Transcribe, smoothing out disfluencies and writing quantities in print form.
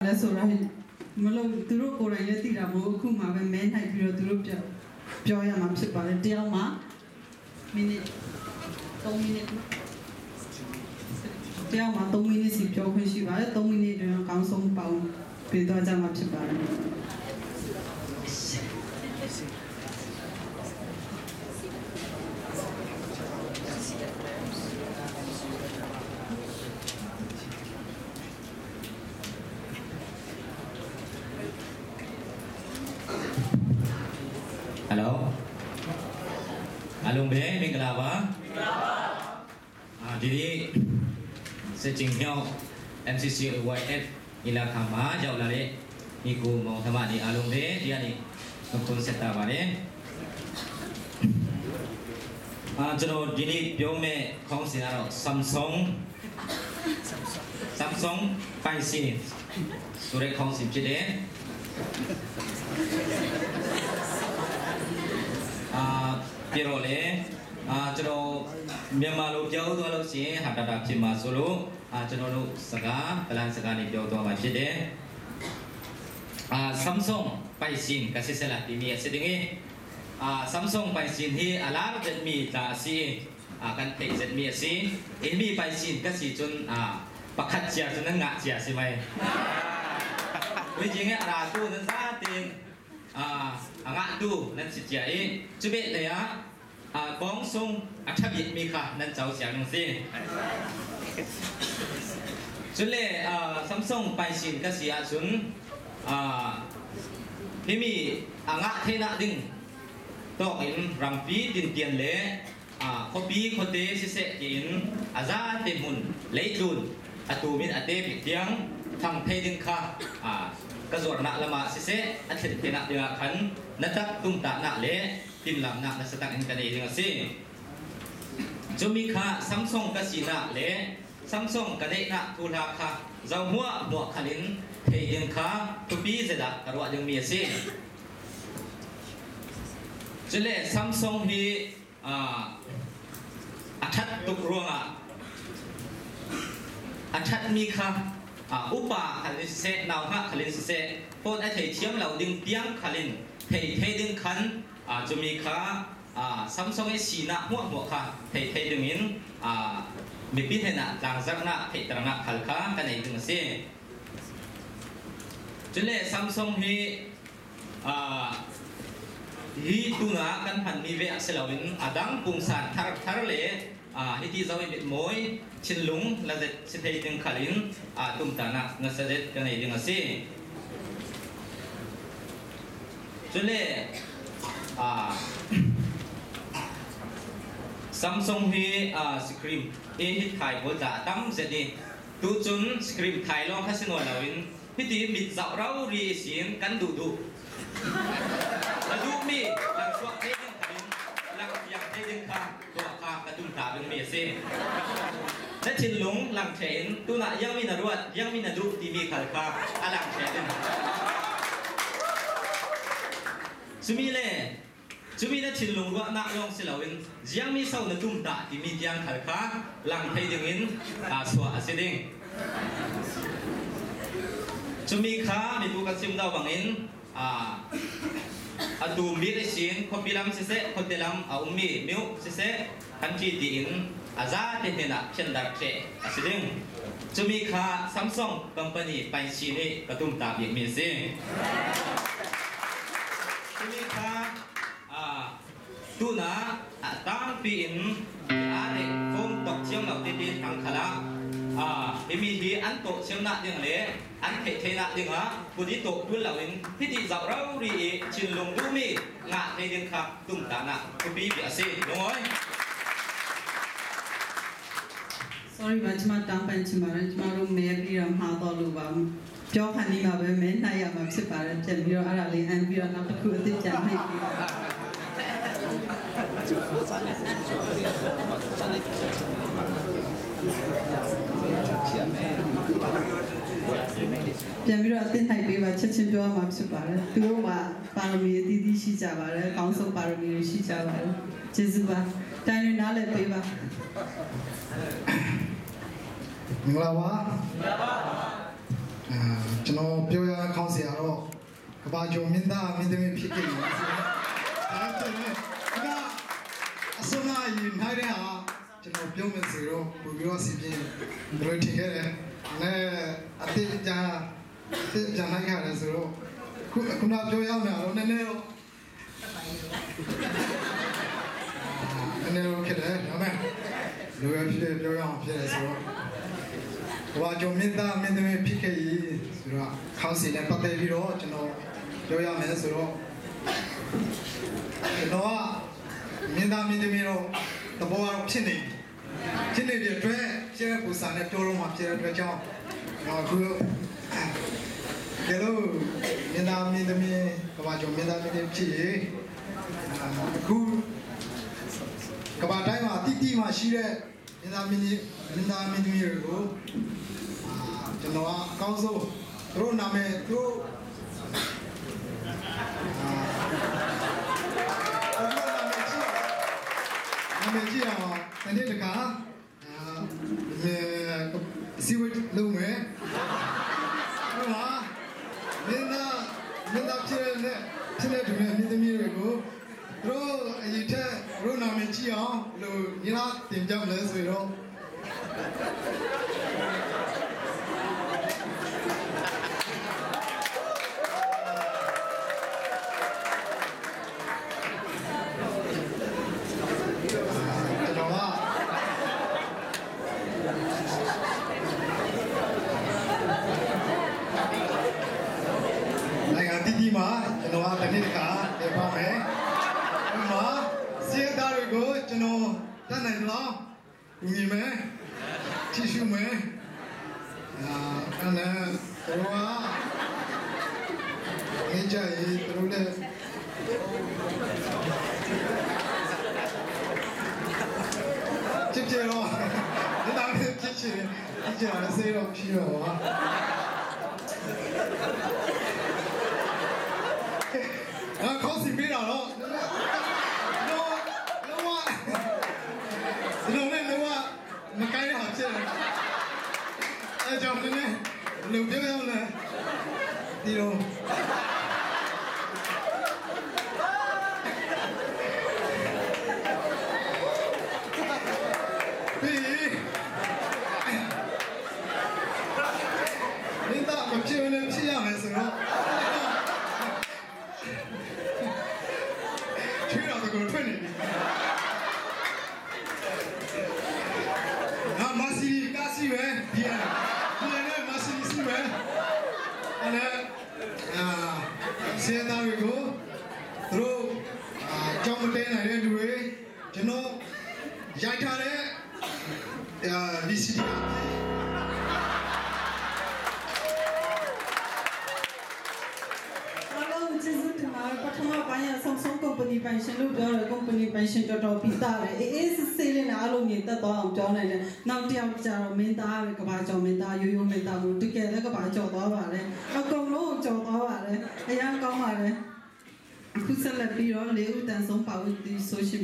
လဲဆိုတာမလို့သူတို့ကိုယ်တိုင်လည်းသိတာမဟုတ်အခုမှပဲမဲနိုင်ပြီးတော့သူတို့ပြောပြောရမှာဖြစ်ပါတယ်တယောက်မှမိနစ်3မိနစ်တယောက်မှ3မိနစ်စီပြောခွင့်ရှိပါတယ်3မိနစ်တွင်အကောင်းဆုံးပေါင်းပေးသွားကြမှာဖြစ်ပါတယ် ဟယ်လိုအားလုံးပဲမင်္ဂလာပါမင်္ဂလာပါအာဒီနေ့စက်ကျင်မြောက် MCC YF ညီလာခံမှာရောက်လာတဲ့ညီကိုမောင်သမတွေအားလုံးပဲဒီကနေခွန်ဆက်တာပါတယ်အာကျွန်တော်ဒီနေ့ပြောမဲ့ခေါင်းစဉ်ကတော့ Samsung Samsung ပိုင်စီဆိုတဲ့ခေါင်းစဉ်ဖြစ်တယ်အာပြတော့လေအာကျွန်တော်မြန်မာလိုပြောသွားလို့ရှိရင်ဟာတာတာဖြစ်မှာဆိုလို့အာကျွန်တော်တို့စကားပလန်စကားနေပြောသွားမှာဖြစ်တယ်အာ Samsung ပိုင်ရှင်ကစစ်စလာဒီမီအစတင်ငယ်အာ Samsung ပိုင်ရှင်ဟီအလာဒတ်မီတာစီအာကန်ထေဇတ်မီစီအင်မီပိုင်ရှင်ကစီချွန်းအာပခတ်ချာချွန်းငါချာစီမိုင်ဝိဂျင်းအရာတူနန်စာတင်အာအငါတူနန်စီချာအင်ချဘေလေယာအာဘောင်းဆုံအထဘိမီခနန်ချောက်ချာနုစီจุเลอ่า Samsung ပိုင်ရှင်ကစီအချွန်းအာฮิมีอางะเทนะดิงตอกอินรังปีตินเตียนเลอ่าคปีโคเตสิเสกินอาซาเตมุนเลจุนอตูมินอเตปิเตียงทางเทดิงคาอ่ากระจวดนะละมาสิเสอเทเทนะดิงขันนัตักตุมตานะเลติมลำนะนัสตักอินกันเองสิจุมีคาซัมซุงกสีนะเลซัมซุงกะเดนะทูลาคาเจ้าหัวหัวขลินเทดิงคาตุปีเจดะกระวะยังมีสิจุเลซัมซุงฮีอ่าอัชัดตุกรวงอ่ะอัชัดมีค่ะอ่าอุปาขลินเสนาวฮะขลินเสพนไอเทียมเหล่าดึงเตียงขลินเทเทดึงคันอ่าจะมีค่ะอ่าซัมซุงไอสีนะหัวหัวค่ะเทเทดึงอินอ่ามีพิเทนะจางซักนะเทตระนะขัลค่ะกันไอดึงเสจุเลซัมซุงฮีอ่าฮีตุนากันพันมีเวะเสลวินอดังปุงสารทาร์ทาร์เลอ่าฮิติจาวิบิมอยชินลุงละเจ็ดสิเทดึงขลินอ่าตุมตานะนัสเจ็ดกันไอดึงสิจุเลอ่าซัมซุงฮีอ่าสครีมเอฮิตไทยโบจ่าตั้มเสดีตูจุนสครีมไทยลองคาสิโนลาวินฮิติมิดเจ้าเรารีสินกันดูดูละดูมีลังสวกเทดึงขลินลังยังเทดึงค่ะตัวค่ะกระตุ้นตาเป็นเมียสิและชินลุงลังเชนตัวน่ะยังมีนรวดยังมีนดูตีมีขัลค่ะอลังเชนจุมีเล่จุมีน่ะชินลุงรัวนักยองสิเหลวินยังมีเศร้าในตุ้มตาตีมียังขัลค่ะลังเทดึงอินอาสวะเสดิงจุมีค่ะมีตัวกระซิมดาวบังอินอ่าอดูมีได้สินคนพิลัมเสเสคนเดลัมอาอุมีมิวเสเสคันจีดีอินอาซาเตเนนะเช่นดักเชอาสิดึงจะมีค่าซัมซุงคอมพานีไปชีนี่กระตุ้มตาเบียกมีสิจะมีค่าอ่าตูน่ะตั้งปีอินอาเด็กฟงตกเชียงเหล่าตีตีทางขลาอ่าที่มีที่อันโตเชียงหน้าเดียงเละอันเทเทนะเดียงฮะบุตรโตดุลเหล่านี้ที่ที่เจ้าเรารีชินลงดูมีงะเทเดียงครับตุ้มตานะคุปีเบียซีน้อย sorry ပါကျမတောင်းပန်ချင်ပါတယ်ကျမတို့မဲပြီးတော့မှားတော့လို့ပါပြောခါနေမှာပဲမဲနိုင်ရမှာဖြစ်ပါတယ်ပြန်ပြီးတော့အဲ့ဒါလေးအန်ပြီးတော့နောက်တစ်ခုအသစ်ပြန်နှိပ်ပြီးတော့ပြန်ပြီးတော့အသစ်နိုင်ပေးပါချက်ချင်းပြောရမှာဖြစ်ပါတယ်သူတို့မှာပါရမီအသီးသီးရှိကြပါတယ်အကောင်းဆုံးပါရမီတွေရှိကြပါတယ်ကျေးဇူးပါတိုင်းတွေနားလည်ပေးပါမင်္ဂလာပါမင်္ဂလာပါ အဲကျွန်တော်ပြောရတဲ့ခေါင်းစဉ်ကတော့ကဘာကျော်မင်းသားမင်းသမီးဖြစ်ခဲ့တယ်ဒါဖြစ်နေကအဆုံးအရင်နိုင်တဲ့ဟာကျွန်တော်ပြောမယ်ဆိုတော့ဘူပြီးတော့စီပြင်းတို့ထင်ခဲ့တယ်နဲအတိအကျအတိအကျနိုင်ခဲ့တယ်ဆိုတော့ခုခုနပြောရမယ်တော့နည်းနည်းတော့နည်းနည်းတော့ဖြစ်တယ်ဒါပေမဲ့လူရဖြစ်ပြောရအောင်ဖြစ်တယ်ဆိုတော့ ကဘာကျော်မင်းသားမင်းသမီးဖြစ်ခဲ့ပြီဆိုတော့ခေါင်းစီနဲ့ပတ်သက်ပြီးတော့ကျွန်တော်ပြောရမယ်ဆိုတော့ကျွန်တော်ကမင်းသားမင်းသမီးတော့သဘောကတော့ဖြစ်နေပြီဖြစ်နေတဲ့အတွက်ဖြစ်တဲ့ပူစာနဲ့ပြောတော့မှဖြစ်တဲ့အတွက်ကြောင့်ကျွန်တော်အခုကဲလို့မင်းသားမင်းသမီးကဘာကျော်မင်းသားမင်းသမီးဖြစ်ရေအခုကဘာတိုင်းမှာတိတိမှရှိတဲ့မင်းသားမင်းကြီးမင်းသားမင်းသမီးတွေကို ကျွန်တော်ကအကောင်းဆုံးသူတို့နာမည်သူတို့အာသူတို့နာမည်ကြည့်နာမည်ကြည့်အောင်တနေ့တခါအာစီဝတ်လုံးမယ်ဟုတ်လားမင်းသားမင်းသားဖြစ်တဲ့ဖြစ်တဲ့သူနဲ့မင်းသမီးတွေကိုသူတို့အရင်ထက်သူတို့နာမည်ကြည့်အောင်လို့ညီလာတင်ကြမလဲဆိုတော့ ကျွန်တော်ကနိုင်ငံတီတီမှာကျွန်တော်ကတနေ့တခါနေပါမယ်။ဒီမှာစီးသားတွေကိုကျွန်တော်တတ်နိုင်တော့ညီမယ်ချီရှုမယ်အာအဲ့နဲ့တို့ကနေကြရေးတို့လည်းဖြစ်ဖြစ်တော့ဒီနားဖြစ်ဖြစ်ချင်ဖြစ်ချင်တယ်စေတော့ဖြစ်တော့ပါ ငါခေါင်းစီပေးတာတော့တော့လောကဒီလိုနဲ့လောကမကိုင်းတဲ့ဟာဖြစ်တယ်အဲကြောင့်နည်းနည်းလုံပြောရအောင်လဲဒီလိုပြီးမင်းသားမဖြစ်ဘူးနဲ့ဖြစ်ရမယ်ဆိုတော့ ချွေးတော်တကူထွက်နေပြီငါမစီကားစီပဲဒီရဒီရနဲ့မစီစီပဲအဲ့ဒါအာဆရာသားတွေကိုသူတို့အာကြောင်းမတဲနိုင်တဲ့လူတွေကျွန်တော်ရိုက်ထားတဲ့အာ VCD အားလုံးကျေးဇူးတင်ပါတယ်ပထမပိုင်းက Samsung company ပိုင်ရှင်လို့ပြောတယ် company ပိုင်ရှင်တော်တော်ပြီးသားတယ်အေးအေးဆေးဆေးလေးနဲ့အားလုံးမြင်သက်သွားအောင်ပြောနိုင်တယ်နောက်တစ်ယောက်ကျတော့မင်းသားပဲကဘာကျော်မင်းသားရိုးရိုးမင်းသားကိုတကယ်လည်းကဘာကျော်သွားပါတယ်အကုန်လုံးကျော်သွားပါတယ်အရင်ကောင်းပါတယ်အခုဆက်လက်ပြီးတော့လေးဦးတန်ဆုံးပါဝင်ဒီဆိုရှင်